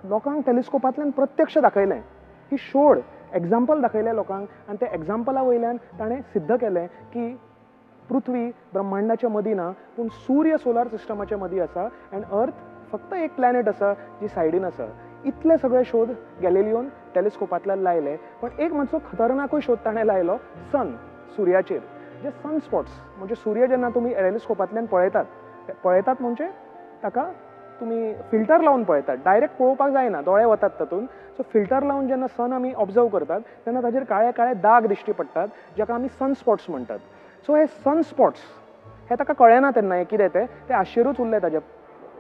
लोकांक टेलिस्कोपांतल्यान प्रत्यक्ष दाखयलें. ही शोध एग्जाम्पल दाखयलें लोकांक आनी त्या एग्जाम्पला वयल्यान ताणें सिद्ध केलें की पृथ्वी ब्रह्मांडाच्या मदीं ना, पूण सूर्य सोलार सिस्टमाच्या मदीं आसा आनी अर्थ फक्त एक प्लॅनेट आसा जी सायडीन आसा. इतले सगळे शोध गॅलिलियोन टेलिस्कोपांतल्यान लायले. पण एक मातसो खतरनाकूय शोध ताणें लायलो सन, सुर्याचेर. जे सन स्पॉट्स म्हणजे सूर्य जेन्ना तुमी टेलिस्कोपांतल्यान पळयतात, पळयतात म्हणजे ताका तुमी फिल्टर लावन पळयतात, डायरेक्ट पळोवपाक जायना, दोळे वतात तातूंत. सो फिल्टर लावन जेन्ना सन आमी ऑब्जर्व करतात तेन्ना ताजेर काळे काळे दाग दिश्टी पडटात, जाका आमी सन स्पॉट्स म्हणटात. सो हे सन स्पॉट्स हे ताका कळ्ळें ना तेन्ना हें कितें तें, तें आश्चर्यूच उरलें ताज्या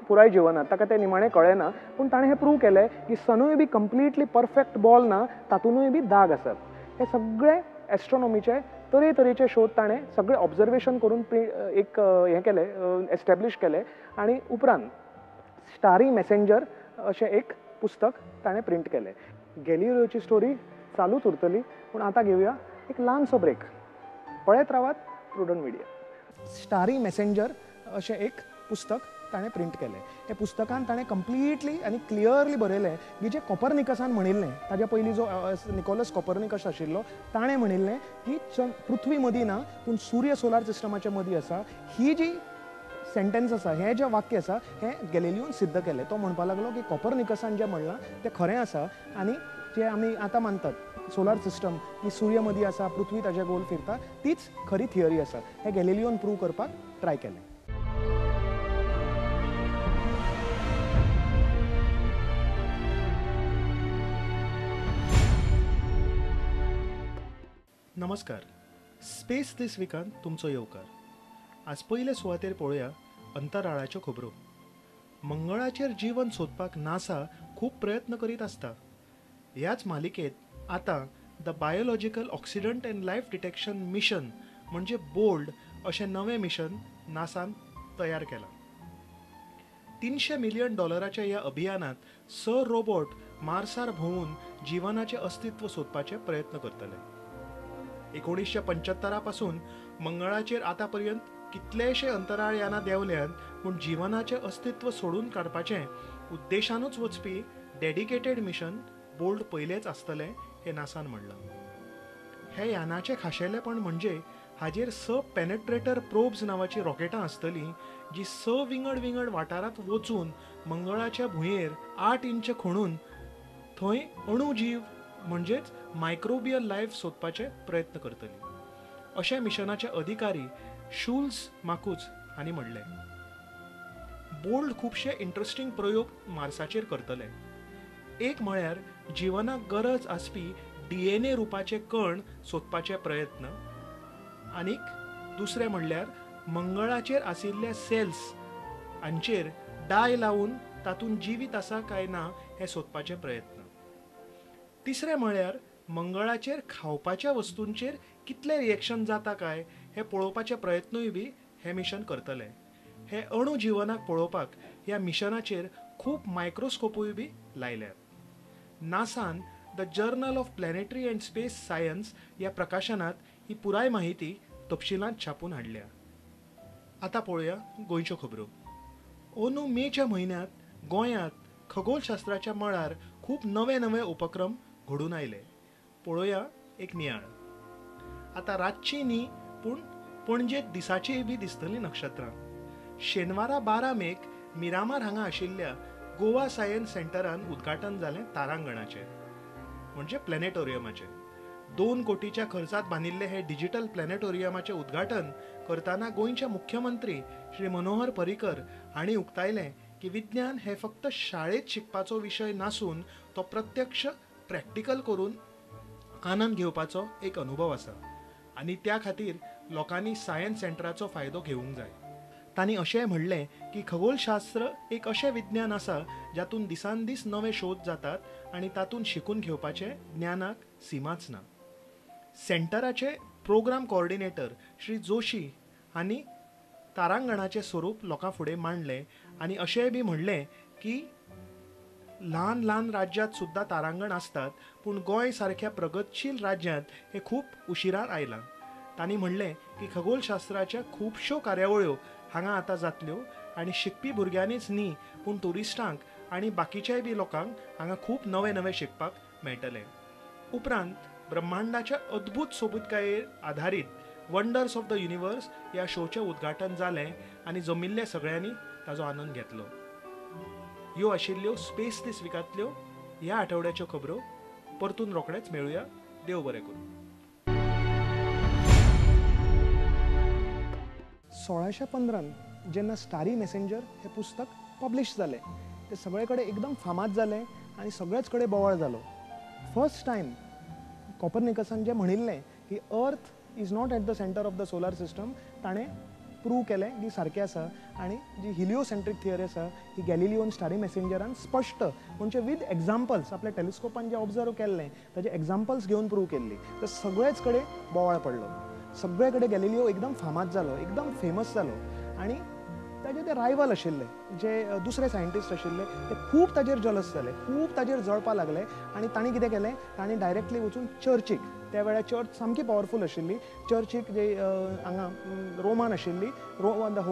पुराय जिवनांत, ताका तें निमाणें कळ्ळें ना. पूण ताणें हें प्रूव केलें की सनूय बी कंप्लिटली परफेक्ट बॉल ना, तातूंतय बी दाग आसात. हे सगळे एस्ट्रोनॉमीचे तरेतरेचे शोध ताणें सगळे ऑब्जर्वेशन करून एक हें केलें, एस्टॅब्लिश केलें आनी उपरांत स्टारी मॅसेंजर अशें एक पुस्तक ताणें प्रिंट केलें. गॅलिलियोची स्टोरी चालूच उरतली, पूण आतां घेवया एक ल्हानसो ब्रेक. पळयत रावात प्रुडंट मिडिया. स्टारी मॅसेंजर अशें एक पुस्तक ताणें प्रिंट केलें. हे पुस्तकान ताणें कंप्लिटली आनी क्लियरली बरयलें की जें कॉपरनिकसान म्हणिल्लें, ताज्या पयलीं जो निकोलस कॉपरनिकस आशिल्लो ताणें म्हणिल्लें की पृथ्वी मदीं ना पूण सूर्य सोलार सिस्टमाच्या मदीं आसा. ही जी सेंटेन्स आसा, हें जें वाक्य आसा, हें गॅलिलियोन सिद्ध केलें. तो म्हणपाक लागलो की कॉपरनिकसान जें म्हणलां तें खरें आसा आनी जें आमी आतां मानतात सोलार सिस्टम की सूर्य मदीं आसा, पृथ्वी ताजे गोल फिरता, तीच खरी थियरी आसा. हें गॅलिलियोन प्रूव करपाक ट्राय केलें. नमस्कार, स्पेस दीस विकान तुमचो येवकार. आज पयले सुवातेर पळोवया अंतराळाच्यो खबरो. मंगळाचेर जीवन सोदपाक नासा खूब प्रयत्न करीत आसता. ह्याच मालिकेत आतां the biological oxidant and life detection mission म्हणजे बोल्ड अशें नवें मिशन नासान तयार केलां. $300 मिलियन ह्या अभियानात 6 रोबोट मार्सार भोंवून जिवनाचें अस्तित्व सोदपाचे प्रयत्न करतले. 1975 पासून मंगळाचेर आतां पर्यंत कितलेशे अंतराळ यानां देंवल्यात, पूण जिवनाचें अस्तित्व सोडून काडपाचें उद्देशानूच वचपी डेडिकेटेड मिशन बोल्ड पयलेंच आसतलें हें नासान म्हणलां. हे यानाचें खाशेलेपण म्हणजे हाजेर 6 पेनेट्रेटर प्रोब्स नांवाचीं रॉकेटां आसतलीं, जी 6 विंगड विंगड वाठारांत वचून मंगळाच्या भुंयेर 8 इंच खणून थंय अणुजीव म्हणजेच मायक्रोबियल लायफ सोदपाचे प्रयत्न करतली, अशें मिशनाचे अधिकारी शुल्स माकूच हांणी म्हणलें. बोल्ड खुबशे इंट्रस्टींग प्रयोग मार्साचेर करतले. एक म्हळ्यार जिवनाक गरज आसपी DNA रुपाचे कण सोदपाचे प्रयत्न, आनीक दुसरें म्हणल्यार मंगळाचेर आशिल्ल्या सेल्स हांचेर डाय लावन तातूंत जिवीत आसा काय ना हें सोदपाचे प्रयत्न. तिसरें म्हळ्यार मंगळाचेर खावपाच्या वस्तूंचेर कितलें रिएक्शन जाता काय हें पळोवपाचे प्रयत्नूय बी हें मिशन करतलें. हे अणू जिवनाक पळोवपाक ह्या मिशनाचेर खूब मायक्रोस्कोपूय बी लायल्यात. नासान the journal of planetary and space science ह्या प्रकाशनांत ही पुराय माहिती तपशिलांत छापून हाडल्या. आतां पळोवया गोंयच्यो खबरो. अंदू मेच्या म्हयन्यांत गोंयांत खगोलशास्त्राच्या मळार खूब नवे नवे उपक्रम घडून आयले. पळोवया एक नियाळ. आतां रातची न्ही पूण पणजेंत दिसाचीय बी दिसतलीं नक्षत्रां. शेनवारा 12 मेक मिरामार हांगा आशिल्ल्या गोवा सायन्स सेंटरान उद्घाटन जालें तारांगणाचें म्हणजे प्लॅनेटोरियमाचें. 2 कोटीच्या खर्चात बांदिल्लें हें डिजिटल प्लॅनेटोरियमाचें उद्घाटन करतना गोंयचे मुख्यमंत्री श्री मनोहर पर्रीकर हांणी उक्तायलें की विज्ञान हें फक्त शाळेंत शिकपाचो विशय नासून तो प्रत्यक्ष प्रॅक्टिकल करून आनंद घेवपाचो एक अनुभव आसा आनी त्या खातीर लोकांनी सायन्स सेंटराचो फायदो घेवंक जाय. तांणी अशेंय म्हणलें की खगोलशास्त्र एक अशें विज्ञान आसा जातूंत दिसान दीस नवे शोध जातात आनी तातूंत शिकून घेवपाचें ज्ञानाक सीमाच ना. सेंटराचे प्रोग्राम कोऑर्डिनेटर श्री जोशी हांणी तारांगणाचें स्वरूप लोकां फुडें मांडलें आनी अशेंय बी म्हणलें की ल्हान ल्हान राज्यांत सुद्दां तारांगण आसतात, पूण गोंय सारक्या प्रगतशील राज्यांत हें खूब उशिरान आयलां. तांणी म्हणलें की खगोलशास्त्राच्या खुबश्यो कार्यावळ्यो हांगा आतां जातल्यो आनी शिकपी भुरग्यांनीच न्ही पूण ट्युरिस्टांक आनी बाकीच्याय बी लोकांक हांगा खूब नवें नवें शिकपाक मेळटलें. उपरांत ब्रह्मांडाच्या अद्भुत सोबीतकायेर आधारीत वंडर्स ऑफ the universe ह्या शोचें उद्घाटन जालें आनी जमिल्ल्या सगळ्यांनी ताजो आनंद घेतलो. ह्यो आशिल्ल्यो स्पेस दीस विकांतल्यो ह्या आठवड्याच्यो खबरो. परतून रोखडेच मेळुया. देव बरें करूं. 1615 जेन्ना स्टारी मेसेंजर हें पुस्तक पब्लिश जालें तें सगळे कडेन एकदम फामाद जालें आनी सगळेच कडेन बोवाळ जालो. फर्स्ट टायम कॉपर्निकसान जें म्हणिल्लें की earth is not at the centre of the solar system, ताणें प्रूव केलें की सारकें आसा आनी जी हिलियोसेंट्रीक थियरी आसा ही गॅलिलियोन स्टारी मेसेंजरान स्पश्ट म्हणजे विथ एग्जाम्पल्स आपल्या टेलिस्कोपान जें ऑब्जर्व केल्लें ताजे एग्जाम्पल्स घेवन प्रूव केल्ली. तर सगळेच कडेन बोवाळ पडलो, सगळे कडेन गॅलिलियो एकदम फामाद जालो, एकदम फेमस जालो आनी ताजे ते रायवल आशिल्ले जे दुसरे सायंटिस्ट आशिल्ले ते खूब ताजेर जलस जाले, खूब ताजेर जळपा लागले आनी तांणी कितें केलें, तांणी डायरेक्टली वचून चर्चीक, त्या वेळार चर्च सामकी पावरफूल आशिल्ली, चर्चीक जे हांगा रोमान आशिल्ली, the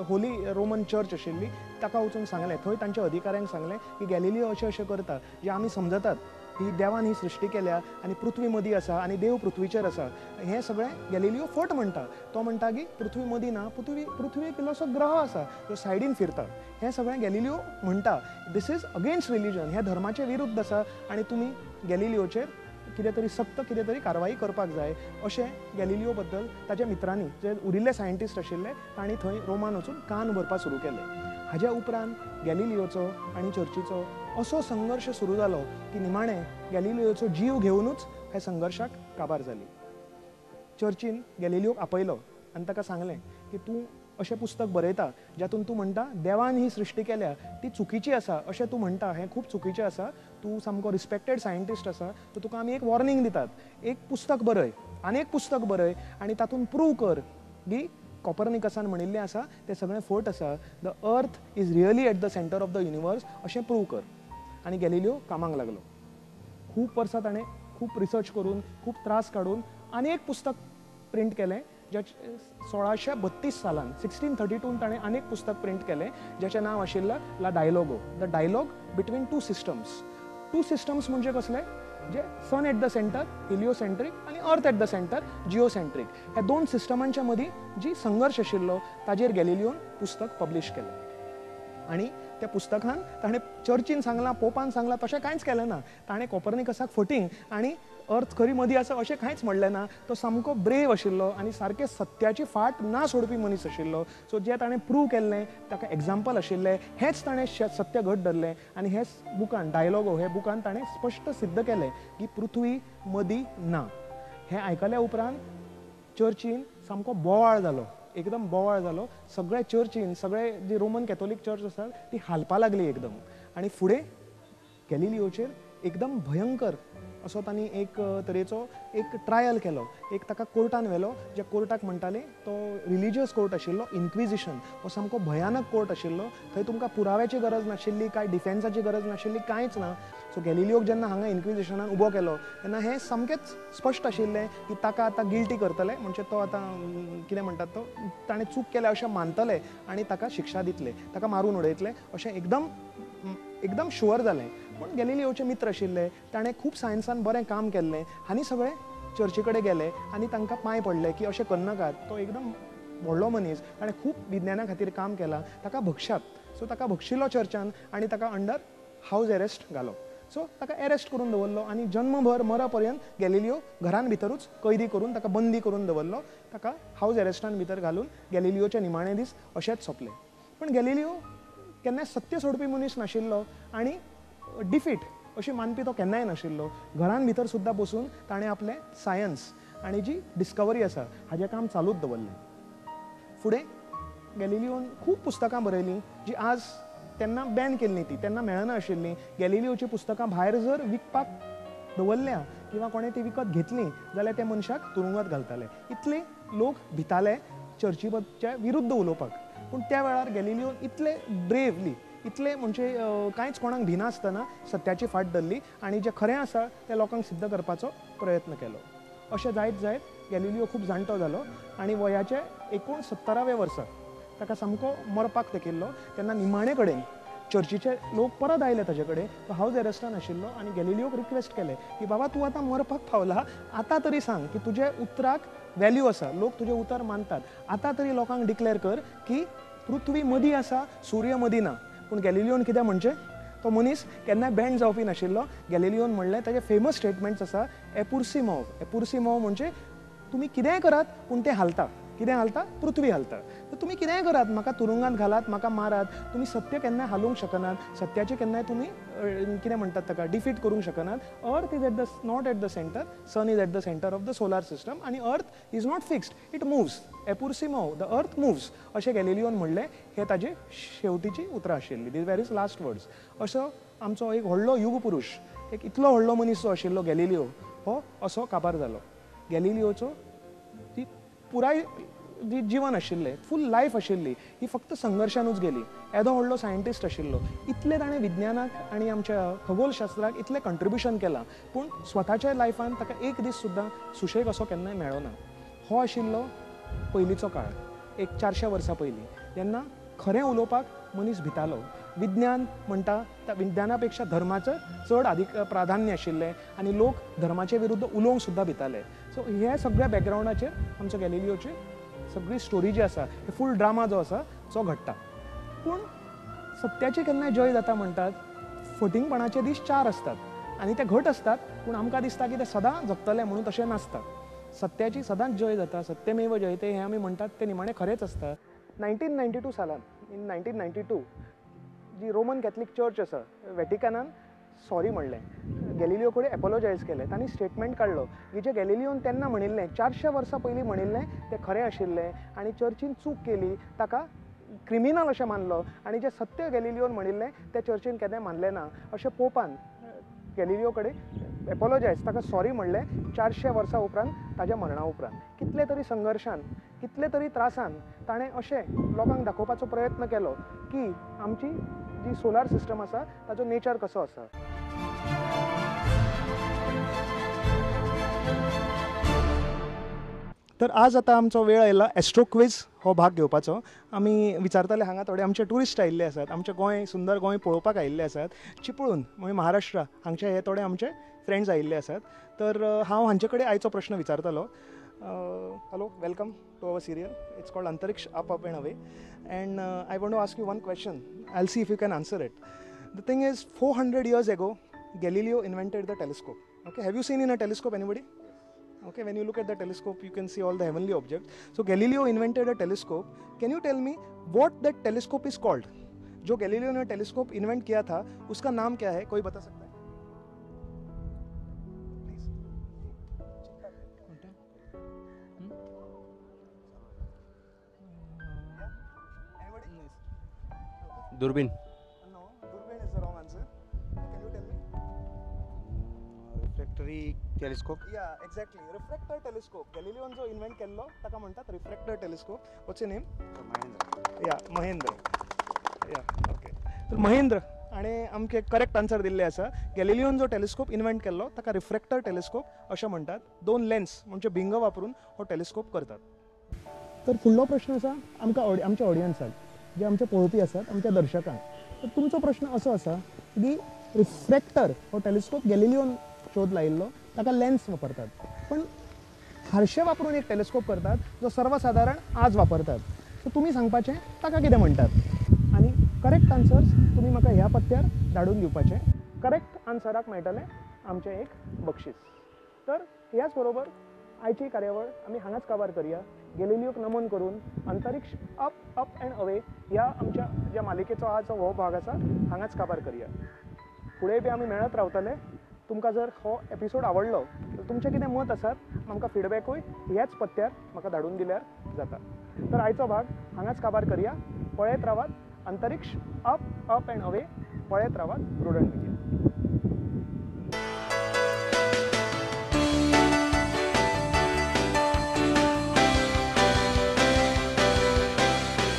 Holi Roman church आशिल्ली, ताका वचून सांगलें, थंय तांच्या अधिकाऱ्यांक सांगलें की गॅलिलियो अशें अशें करता, जे आमी समजतात ही देवान ही सृश्टी केल्या आनी पृथ्वी मदीं आसा आनी देव पृथ्वीचेर आसा, हें सगळें गॅलिलियो फट म्हणटा. तो म्हणटा की पृथ्वी मदीं ना, पृथ्वी एक इल्लोसो ग्रह आसा जो सायडीन फिरता, हें सगळें गॅलिलियो म्हणटा. This is against religion, हें धर्माचे विरुद्ध आसा आनी तुमी गॅलिलियोचेर कितें तरी सक्त कितें तरी कारवाई करपाक जाय अशें गॅलिलियो बद्दल ताच्या मित्रांनी जे उरिल्ले सायंटिस्ट आशिल्ले तांणी थंय रोमान वचून कान भरपाक सुरू केले. हाज्या उपरांत गॅलिलियोचो आनी चर्चीचो असो संघर्श सुरू जालो की निमाणें गॅलिलियोचो जीव घेवनूच ह्या संघर्शाक काबार जाली. चर्चीन गॅलिलियोक आपयलो आनी ताका सांगलें की तूं अशें पुस्तक बरयता जातून तूं म्हणटा देवान ही सृश्टी केल्या ती चुकीची आसा अशें तूं म्हणटा, हें खूब चुकीचें आसा, तूं सामको रिस्पेक्टेड सायंटिस्ट आसा, तर तुका आमी एक वॉर्निंग दितात, एक पुस्तक बरय आनी एक पुस्तक बरय आनी तातूंत प्रूव कर की कॉपर्निकसान म्हणिल्लें आसा तें सगळें फट आसा, the earth is really at the centre of the universe अशें प्रूव कर. आनी गॅलिलियो कामाक लागलो. खूब वर्सां ताणें खूब रिसर्च करून खूब त्रास काडून आनी एक पुस्तक प्रिंट केलें 1632 सालान 1632 ताणें आनी एक पुस्तक प्रिंट केलें ज्याचें नांव आशिल्लें La Dialogo, the dialogue between two systems. Two systems म्हणजे कसले, जे sun at the centre heliocentric आनी earth at the centre geocentric, ह्या दोन सिस्टमांच्या मदीं जी संघर्श आशिल्लो ताजेर गॅलिलियोन पुस्तक पब्लिश केलें. आनी त्या पुस्तकान ताणें चर्चीन सांगलां, पोपान सांगलां तशें कांयच केलें ना, ताणें कॉपर्निकसाक फटींग आनी अर्थ खरी मदीं आसा अशें कांयच म्हणलें ना. तो सामको ब्रेव आशिल्लो आनी सारकें सत्याची फाट ना सोडपी मनीस आशिल्लो. सो जें ताणें प्रूव केल्लें ताका एग्जाम्पल आशिल्लें, हेंच ताणें सत्य घट धरलें आनी हेच बुकान डायलॉगो हे बुकान ताणें स्पश्ट सिद्ध केलें की पृथ्वी मदीं ना. हें आयकल्या उपरांत चर्चीन सामको बोवाळ जालो, एकदम बोवाळ जालो. सगळे चर्चीन सगळे जी रोमन कॅथोलीक चर्च आसा ती हालपा लागली एकदम. आनी फुडें गॅलिलियोचेर एकदम भयंकर असो तांणी एक तरेचो एक ट्रायल केलो, एक ताका कोर्टान व्हेलो, ज्या कोर्टाक म्हणटाले तो रिलिजियस कोर्ट आशिल्लो, इन्क्विजिशन, हो सामको भयानक कोर्ट आशिल्लो. थंय तुमकां पुराव्याची गरज नाशिल्ली, कांय डिफेन्साची गरज नाशिल्ली, कांयच ना. सो गॅलिलियोक जेन्ना हांगा इन्क्विजिशनान उबो केलो तेन्ना हें सामकेंच स्पश्ट आशिल्लें की ताका आतां गिल्टी करतले, म्हणजे तो आतां कितें म्हणटात तो ताणें चूक केल्या अशें मानतले आनी ताका शिक्षा दितले, ताका मारून उडयतले अशें एकदम एकदम शुअर जालें. पूण गॅलिलियोचे मित्र आशिल्ले, ताणें खूब सायन्सान बरें काम केल्लें आनी सगळे चर्ची कडेन गेले आनी तांकां पांय पडले की अशें करनाकात, तो एकदम व्हडलो मनीस, ताणें खूब विज्ञाना खातीर काम केलां, ताका भगशात. सो ताका भगशिलो चर्चान आनी ताका अंडर हावज एरेस्ट घालो. सो ताका एरेस्ट करून दवरलो आनी जन्मभर मरपर्यंत गॅलिलियो घरान भितरूच कैदी करून ताका बंदी करून दवरलो. ताका हावज एरेस्टान भितर घालून गॅलिलियोचे निमाणे दीस अशेंच सोंपले. पूण गॅलिलियो केन्नाय सत्य सोडपी मनीस नाशिल्लो आनी डिफीट अशी मानपी तो केन्नाय नाशिल्लो. घरान भितर सुद्दां बसून ताणें आपलें सायन्स आनी जी डिस्कवरी आसा हाजें काम चालूच दवरलें. फुडें गॅलिलियोन खूब पुस्तकां बरयलीं जी आज तेन्ना बॅन केल्लीं, ती तेन्ना मेळना आशिल्लीं. गॅलिलियोचीं पुस्तकां भायर जर विकपाक दवरल्या किंवा कोणें ती विकत घेतलीं जाल्यार त्या मनशाक तुरुंगात घालताले. इतले लोक भिताले चर्चीच्या विरुद्ध उलोवपाक. पूण त्या वेळार गॅलिलियोन इतले ब्रेवली, इतले म्हणजे कांयच कोणाक भिनासतना सत्याची फाट धरली आनी जें खरें आसा तें लोकांक सिद्ध करपाचो प्रयत्न केलो. अशें जायत जायत गॅलिलियो खूब जाणटो जालो आनी वयाचे 69व्या वर्सा ताका सामको मरपाक तेकिल्लो. तेन्ना निमाणे कडेन चर्चीचे लोक परत आयले ताजे कडेन, तो हावज अरेस्टान आशिल्लो आनी गॅलिलियोक रिक्वेस्ट केलें की बाबा तूं आतां मरपाक पावला, आतां तरी सांग की तुजे उतराक वॅल्यू आसा, लोक तुजें उतर मानतात, आतां तरी लोकांक डिक्लेर कर की पृथ्वी मदीं आसा, सूर्य मदीं ना. पूण गॅलिलियोन कितें म्हणचें, तो मनीस केन्नाय बँड जावपी नाशिल्लो. गॅलिलियोन म्हणलें, ताजे फेमस स्टेटमेंट्स आसा, एपुरसी मोव. एपुरसी मोव म्हणजे तुमी कितेंय करात पूण तें हालता. कितें हालता? पृथ्वी हालता. तर तुमी कितेंय करात, म्हाका तुरुंगांत घालात, म्हाका मारात, तुमी सत्य केन्नाय हालोवंक शकनात, सत्याचें केन्नाय तुमी कितें म्हणटात ताका डिफीट करूंक शकनात. Earth is at the not at the centre, sun is at the centre of the solar system आनी earth is not fixed, it moves. Eppur si muove, the earth moves, अशें गॅलिलियोन म्हणलें. हे ताजे शेवटीची उतरां आशिल्लीं, these were his last words. असो आमचो एक व्हडलो युगपुरूश, एक इतलो व्हडलो मनीस जो आशिल्लो गॅलिलियो, हो असो काबार जालो. गॅलिलियोचो ती पुराय जी जीवन आशिल्लें, फूल लायफ आशिल्ली, ही फक्त संघर्शानूच गेली. येदो व्हडलो सायंटिस्ट आशिल्लो, इतलें ताणें विज्ञानाक आनी आमच्या खगोलशास्त्राक इतलें कंट्रिब्युशन केलां, पूण स्वताच्या लायफान ताका एक दीस सुद्दां सुशेग असो केन्नाय मेळ्ळो ना. हो आशिल्लो पयलींचो काळ, एक 400 वर्सां पयलीं, जेन्ना खरें उलोवपाक मनीस भितालो. विज्ञान म्हणटा त्या विज्ञाना पेक्षा धर्माचें चड आदीक प्राधान्य आशिल्लें आनी लोक धर्माचे विरुद्ध उलोवंक सुद्दां भिताले. सो हे सगळ्या बॅकग्रावंडाचेर आमचो गॅलिलियोची सगळी स्टोरी जी आसा, हे फूल ड्रामा जो आसा तो घडटा. पूण सत्याचे केन्नाय जय जाता म्हणटात. फटींगपणाचे दीस 4 आसतात आनी ते घट आसतात, पूण आमकां दिसता की ते सदां जगतले म्हणून तशें नासता. सत्याची सदांच जय जाता, सत्यमेव जयते हें आमी म्हणटात तें निमाणें खरेंच आसता. 1992 सालान, इन 1992 जी रोमन कॅथलीक चर्च आसा वेटिकनान सॉरी म्हणलें, गॅलिलियो कडेन एपोलोजायज केलें. तांणी स्टेटमेंट काडलो की जें गॅलिलियोन तेन्ना म्हणिल्लें, 400 वर्सां पयलीं म्हणिल्लें तें खरें आशिल्लें आनी चर्चीन चूक केली, ताका क्रिमिनल अशें मानलो आनी जें सत्य गॅलिलियोन म्हणिल्लें तें चर्चीन केन्नाय मानलें ना अशें पोपान गॅलिलियो कडेन एपोलोजायज, ताका सॉरी म्हणलें 400 वर्सां उपरांत, ताज्या मरणा उपरांत. कितले तरी संघर्शान, कितले तरी त्रासान ताणें अशें लोकांक दाखोवपाचो प्रयत्न केलो की आमची जी सोलार सिस्टम आसा ताचो नेचर कसो आसा. तर आज आतां आमचो वेळ आयला एस्ट्रो क्विज हो भाग घेवपाचो. आमी विचारताले हांगा थोडे आमचे ट्युरिस्ट आयिल्ले आसात, आमचे गोंय, सुंदर गोंय पळोवपाक आयिल्ले आसात, चिपळूण म्हणजे महाराष्ट्र हांगचे हे थोडे आमचे फ्रेंड्स आयिल्ले आसात. तर हांव हांचे कडेन आयचो प्रश्न विचारतलो. Hello, welcome to our serial. It's called Antariksh up up and away, and I want to ask you one question. I will see if you can answer it. The thing is, 400 years ago Galileo invented the telescope. Okay, have you seen in a telescope anybody? Okay, when you look at the telescope, you can see all the heavenly objects. So Galileo invented a telescope. Can you tell me what that telescope is called? जो Galileo ने telescope invent किया था उसका नाम क्या है, कोई बता सकता है? Please. Yeah? Anybody? Okay. दूरबीन. No, दूरबीन is the wrong answer. Can you tell me? Refractory telescope. Yeah, exactly. Refractor telescope. Galileo जो इन्वेंट केल्लो ताका म्हणटात refractor telescope. What's your name? Mahendra. Yeah, Mahendra. Yeah, okay. तर महेंद्र हाणें आमकां correct answer दिल्लें आसा. गॅलिलियोन जो टेलिस्कोप इन्वेंट केल्लो ताका रिफ्रॅक्टर टेलिस्कोप अशें म्हणटात. 2 लेन्स म्हणजे भिंग वापरून हो टेलिस्कोप करतात. तर फुडलो प्रश्न आसा आमकां आमच्या ऑडियन्साक, जे आमचे पळोवपी आसात, आमच्या दर्शकांक. तर तुमचो प्रश्न असो आसा की रिफ्रॅक्टर हो टेलिस्कोप गॅलिलियोन शोध लायिल्लो, ताका लेन्स वापरतात, पण हारशे वापरून एक टेलिस्कोप करतात जो सर्वसादारण आज वापरतात. सो तुमी सांगपाचें ताका कितें म्हणटात आनी करेक्ट आन्सर्स तुमी म्हाका ह्या पत्त्यार धाडून दिवपाचें. करेक्ट आन्सराक मेळटलें आमचें एक बक्षीस. तर ह्याच बरोबर आयची कार्यावळ आमी हांगाच काबार करया. गॅलिलियोक नमन करून अंतरिक्ष अप अप अँड अवे ह्या आमच्या ज्या मालिकेचो आज हो भाग आसा हांगाच काबार करया. फुडें बी आमी मेळत रावतले. तुमकां जर हो एपिसोड आवडलो तर तुमचें कितें मत आसात आमकां फिडबॅकूय ह्याच पत्त्यार म्हाका धाडून दिल्यार जाता. तर आयचो भाग हांगाच काबार करया. पळयत रावात अंतरिक्ष अप अप अँड अवे, पळयत रावात प्रुडंट मिडिया.